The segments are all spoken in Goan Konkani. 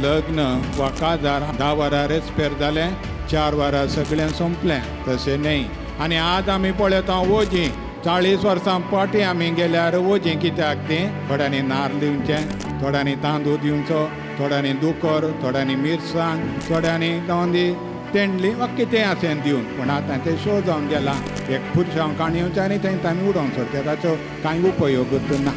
लग्न वा काजार 10 वरां रेस्पेर जालें, 4 वरां सगळें सोंपलें, तशें न्हय. आनी आज आमी पळयता वोजी 40 वर्सां फाटीं आमी गेल्यार वोजी कित्याक तीं थोड्यांनी नार दिवचें, थोड्यांनी तांदूळ दिवचो, थोड्यांनी दुकर, थोड्यांनी मिरसांग, थोड्यांनी जावन तेंडली वा कितें आसें दिवन. पूण आतां तें शो जावन गेलां, एक पुरसांव काणी येवचें आनी थंय आमी उडोवंक सोडचें, ताचो कांय उपयोगूच ना.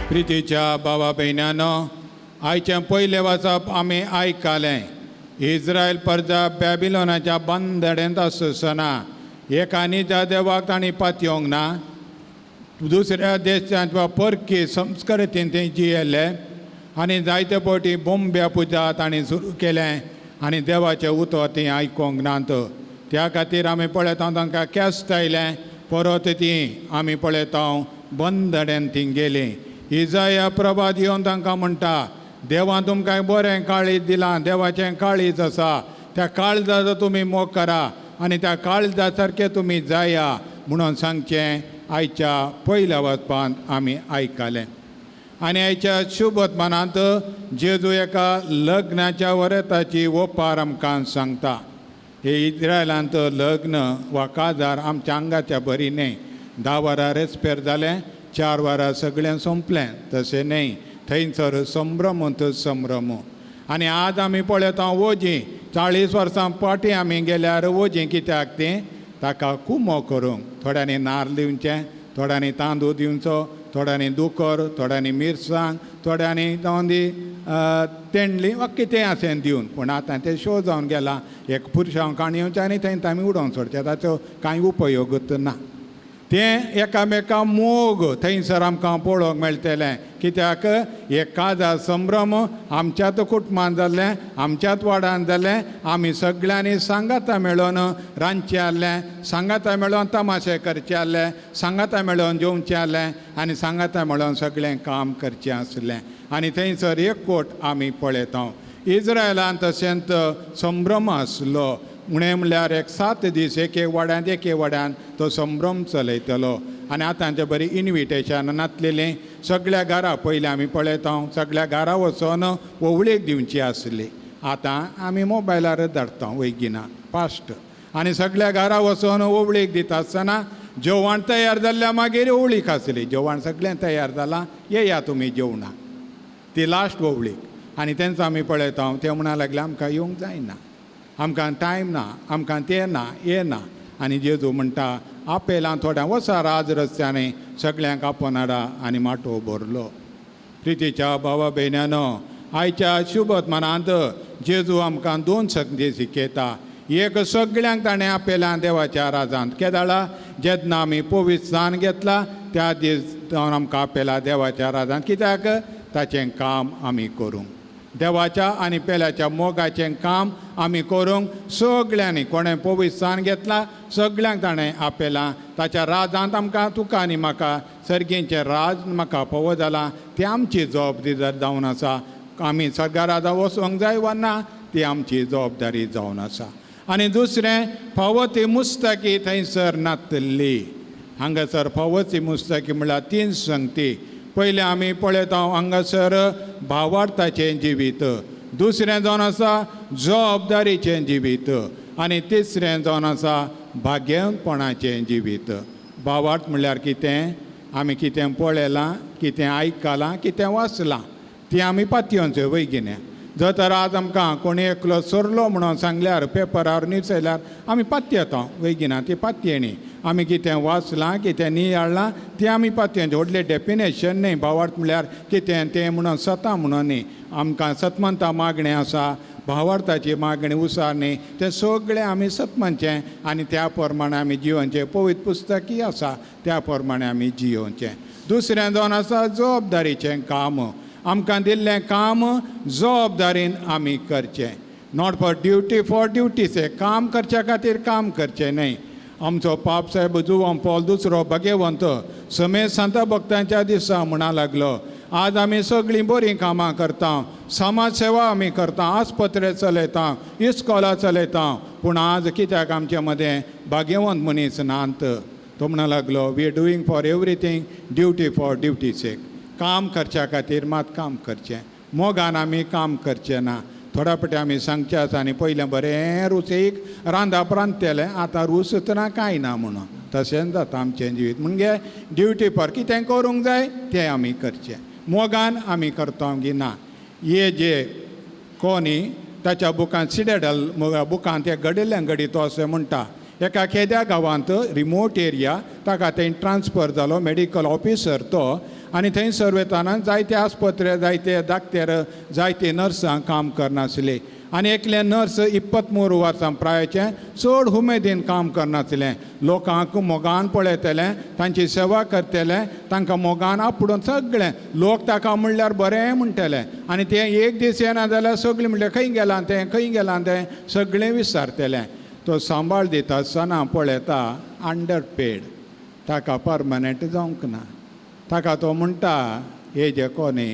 प्रितीच्या बाबा भयणानो, आयचें पयलें वाचप आमी आयकलें. इस्रायल प्रजा बॅबिलोनाच्या बंदडेंत आसतना एका निजा देवाक तांणी पातयोंक ना, दुसऱ्या देशांत वा परकी संस्कृतीन ते जियेले आनी जायते फावटी बोंब्या पुजा तांणी सुरू केलें आनी देवाचें उतर तीं आयकोंक नात. त्या खातीर आमी पळयता तांकां केस्त आयलें, परत ती आमी पळयता बंदडेन तीं गेलीं. इजाया प्रभात येवन तांकां म्हणटा, देवान तुमकां बरें काळीज दिलां, देवाचें काळीज आसा, त्या काळजाचो तुमी मोग करा आनी त्या काळजा सारकें तुमी जाया म्हणून सांगचें आयच्या पयल्या वाचपांत आमी आयकलें. आनी आयच्या शुभवर्तमानांत जेजू एका लग्नाच्या वरेताची ओपार आमकां सांगता. हे इस्रायलांत लग्न वा काजार आमच्या आंगाच्या बरी न्हय. 10 वरां रेस्पेर जालें, 4 वरां सगळें सोंपलें, तशें न्हय. थंयसर संभ्रमूच संभ्रम. आनी आज आमी पळयता वोजी 40 वर्सां फाटीं आमी गेल्यार वोजी कित्याक तीं ताका कुमो करूंक थोड्यांनी नार दिवचें, थोड्यांनी तांदूळ दिवचो, थोड्यांनी दुकर, थोड्यांनी मिरसांग, थोड्यांनी जावन दी तेंडली वा कितें आसें दिवन. पूण आतां तें शो जावन गेलां, एक पुरसांव काणी येवचें आनी थंय आमी उडोवंक सोडचें, ताचो कांय उपयोगूच ना. तें एकामेका मोग थंयसर आमकां पळोवंक मेळटलें. कित्याक एक काजार संभ्रम आमच्यात कुटुंबान जाल्लें, आमच्यात वाडान जालें, आमी सगळ्यांनी सांगाता मेळोन रांदचें आहलें, सांगाता मेळोन तमाशे करचे आहले, सांगाता मेळोन जेवचें आहलें आनी सांगाता मेळोन सगळें काम करचें आसलें. आनी थंयसर एकवट आमी पळयता. इस्रायलान तशेंच संभ्रम आसलो. उणें म्हणल्यार एक 7 दीस एक एक वाड्यांत एक एक वाड्यान तो संभ्रम चलयतलो. आनी आतांचे बरी इनविटेशन नासलेलीं, सगळ्या घरा पयलीं आमी पळयता सगळ्या घरा वचोन ओवळीक दिवची आसली. आतां आमी मोबायलार धाडटा वयगिना फास्ट. आनी सगळ्या घरा वचोन ओवळीक दिता आसतना जेवण तयार जाल्ल्या मागीर ओवळीक आसली, जेवण सगळें तयार जालां, येया तुमी जेवणां, ती लास्ट ओवळीक. आनी तेंचो आमी पळयता ते म्हणा लागले आमकां येवंक जायना, आमकां टायम ना, आमकां तें ना, हें ना. आनी जेजू म्हणटा आपेलां थोड्या वसा राज रस्त्यांनी सगळ्यांक आपोवन हाडा आनी माटोव भरलो. प्रितीच्या बाबा भयणानो, आयच्या शुभवर्तमानांत जेजू आमकां 2 संदेश शिकयता. एक, सगळ्यांक ताणें आपयलां देवाच्या राजांत. केदाळा जेन्ना आमी पवित्र स्थान घेतला त्या दीस जावन आमकां आपयला देवाच्या राजांत. कित्याक ताचें काम आमी करूंक, देवाच्या आनी पेल्याच्या मोगाचें काम आमी करूंक सगळ्यांनी. कोणें पवित्र स्थान घेतला सगळ्यांक ताणें आपयलां ताच्या राजांत. आमकां तुका आनी म्हाका सर्गींचें राज म्हाका फावो जालां, ती आमची जबाबदारी जावन आसा. आमी सर्गा राजा वचोंक जाय वा ना ती आमची जबाबदारी जावन आसा. आनी दुसरें, फावो ती मुस्तकी थंयसर नातल्ली. हांगासर फावो ती मुस्तकी म्हणल्यार 3 संगती. पयलें आमी पळयता हांगासर भावार्थाचें जिवीत, दुसरें जावन आसा जबाबदारीचें जिवीत, आनी तिसरें जावन आसा भाग्यपणाचें जिवीत. भावार्थ म्हणल्यार कितें? आमी कितें पळयलां, कितें आयकलां, कितें वाचलां ती आमी पातयेवचें वयगिन्या. जर तर आज आमकां कोणी एकलो सोरलो म्हणून सांगल्यार पेपरार न्यूज आयल्यार आमी पातयेता वयगिना, ती पातयेणी. आमी कितें वाचलां, कितें नियाळ्ळां तें आमी पातयेवचें. व्हडलें डेफिनेशन न्हय भावार्थ म्हणल्यार कितें तें म्हणून सता म्हणून न्ही. आमकां सतमंता मागणें आसा, भावार्थाची मागणी उसार न्ही, तें सगळें आमी सतमनचें आनी त्या प्रमाणे आमी जियोवचें. पवित्र पुस्तकी आसा त्या प्रमाणे आमी जियोवचें. दुसरें जावन आसा जबाबदारीचें काम. आमकां दिल्लें काम जबाबदारीन आमी करचें. Not for duty for ड्युटीचें काम करच्या खातीर काम करचें न्हय. आमचो पाप साहेब जुवान पॉल दुसरो भगेवंत समेत सांता भक्तांच्या दिसा म्हणा लागलो, आज आमी सगळीं बरीं कामां करता, समाज सेवा आमी करता, आस्पत्रे चलयता, इस्कोलां चलयता, पूण आज कित्याक आमचे मदें भाग्यवंत मनीस नात? तो म्हणा लागलो, we are doing for everything duty for duty sake. काम करच्या खातीर मात काम करचें, मोगान आमी काम करचें ना. थोड्या पटी आमी सांगचें आसा आनी पयलें बरें रुचीक रांदप रांदतलें, आतां रूच ना कांय ना म्हणून. तशेंच जाता आमचें जिवीत. म्हणजे ड्युटी फॉर कितें करूंक जाय तें आमी करचें, मोगान आमी करता गी ना. हे जे कोनी ताच्या बुकांत सिडेडल बुकांत ते घडिल्लें घडीत तो अशें म्हणटा, एका खेद्या गांवांत रिमोट एरिया ताका थंय ट्रान्सफर जालो मेडिकल ऑफिसर तो, आनी थंयसर वतना जायते आस्पत्रे जायते डाक्टर जायते नर्सां काम करनासले. आनी एकलें नर्स 23 वर्सां प्रायेचें चड उमेदीन काम करनासलें, लोकांक मोगान पळयतलें, तांची सेवा करतलें, तांकां मोगान आपोवन सगळें लोक ताका म्हणल्यार बरें म्हणटले. आनी तें एक दीस येना जाल्यार सगळें म्हणलें खंय गेलां तें, खंय गेलां तें, सगळें विचारतलें. तो सांबाळ दिता आसतना पळयता अंडर पेड, ताका परमनंट जावंक ना. ताका तो म्हणटा, हे जे कोनी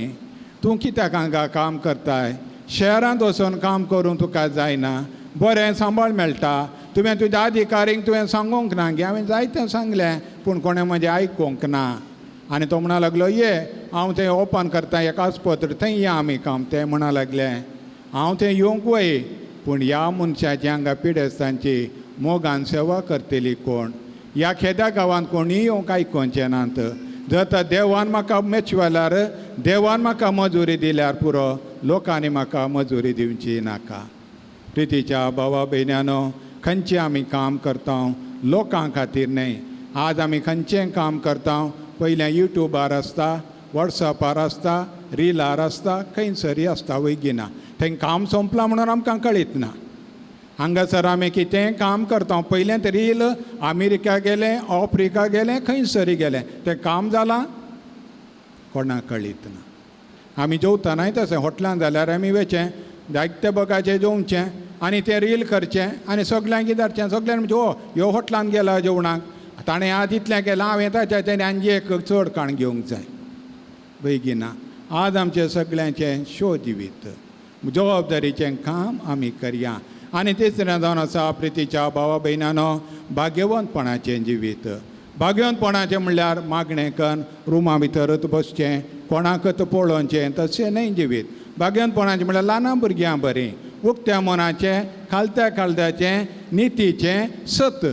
तूं कित्याक हांगा काम करताय, शहरांत वचून काम करूंक तुका जायना, बरें सांबाळ मेळटा, तुवें तुज्या अधिकारींक तुवें सांगूंक ना गे, हांवें जायतें सांगलें पूण कोणें म्हजें आयकूंक ना. आनी तो म्हणा लागलो, ये हांव थंय ओपन करता एक आस्पत्र, थंय या आमी काम. तें म्हणा लागलें, हांव थंय येवंक वय, पूण ह्या मनशाची हांगा पिडेस्तांची मोगान सेवा करतली कोण? ह्या खेद्या गांवांत कोणीय येवंक आयकोवचें नात. जर तर देवान म्हाका मेचवेल्यार, देवान म्हाका मजुरी दिल्यार पुरो, लोकांनी म्हाका मजुरी दिवची नाका. प्रितीच्या भावा भयण्यानो, खंयचें आमी काम करता लोकां खातीर न्हय. आज आमी खंयचें काम करता, पयलें युट्यूबार आसता, वॉट्सॅपार आसता, रिलार आसता, खंयसरी आसता वयगिना. थंय काम सोंपलां म्हणून आमकां कळीत ना. हांगासर आमी कितेंय काम करता, पयलेंत रील अमेरिका गेलें, आफ्रिका गेलें, खंयसरी गेलें, तें काम जालां कोणाक कळीत ना. आमी जेवतनाय तशें हॉटलान जाल्यार आमी वचें, जायते बगाचें जेवचें आनी तें रील करचें आनी सगल्यांक धाडचें. सगल्यांक म्हणचें, ओ ह्यो हॉटलान गेला जेवणाक, ताणें आज इतलें केलां, हांवें ताच्या तेणें आनी एक चड काण घेवंक जाय. बेगिना आज आमचें सगळ्यांचें शो जिवीत, जबाबदारीचें काम आमी करया. आनी तिसरें जावन आसा प्रितीच्या भावा भयणानो, भाग्यवंतपणाचें जिवीत. भाग्यवंतपणाचें म्हणल्यार मागणें कन्न रुमा भितरच बसचें, कोणाकच पळोवचें तशें न्हय जिवीत. भाग्यवंतपणाचें म्हणल्यार ल्हान भुरग्यां बरीं, उक्त्या मनाचें, खालत्या खालत्याचें, नितीचें, सत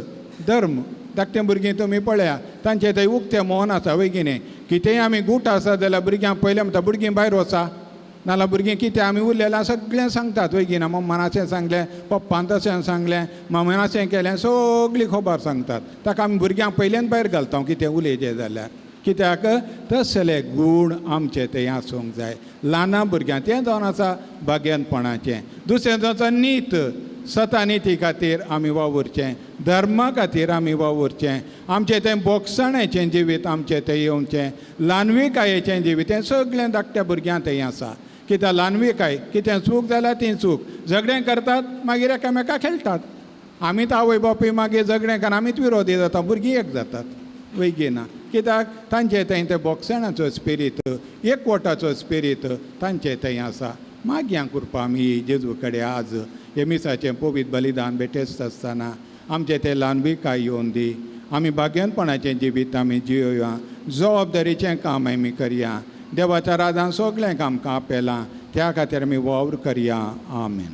धर्म. धाकटें भुरगीं तुमी पळया, तांचें थंय उक्तें मन आसा वय कितें. कितेंय आमी गूट आसा जाल्यार भुरग्यांक पयलें म्हणटा, भुरगीं भायर वचा, नाल्यार भुरगीं कितें आमी उरलेलें सगळें सांगतात वय कितें. मम्मान अशें सांगलें, पप्पान तशें सांगलें, मम्मान अशें केलें, सगळी खबर सांगतात. ताका आमी भुरग्यांक पयल्यान भायर घालता कितें उलयचें जाल्यार. कित्याक तसले गूण आमचे थंय आसूंक जाय ल्हान भुरग्यांक. तें जावन आसा भाग्यनपणाचें. दुसरें जावन आसा नीत. सता निती खातीर आमी वावुरचें, धर्मा खातीर आमी वावुरचें, आमचें तें बोगसाणेचें जिवीत आमचें तें येवचें, ल्हानविकायेचें जिवीत तें सगळें धाकट्या भुरग्यांक थंय आसा. कित्याक ल्हानविकाय कितें चूक जाल्यार ती चूक, झगडें करतात मागीर एकामेका खेळटात. आमीच आवय बापूय मागीर झगडें करून आमीच विरोधी जाता, भुरगीं एक जातात वयगिना. कित्याक तांचे थंय तें बोगसाणाचो स्पिरीत, एकवटाचो स्पिरीत तांचे थंय आसा. मागया कृपा आमी जेजू कडेन आज हे मिसाचें पवित्र बलिदान भेटेस्त आसतना आमचें तें ल्हानविकाय येवन दी. आमी भाग्यनपणाचें जिवीत आमी जियोया, जबाबदारीचें काम आमी करया. देवाच्या राजान सगळें आमकां आपयलां, त्या खातीर आमी वावर करया. आमेन.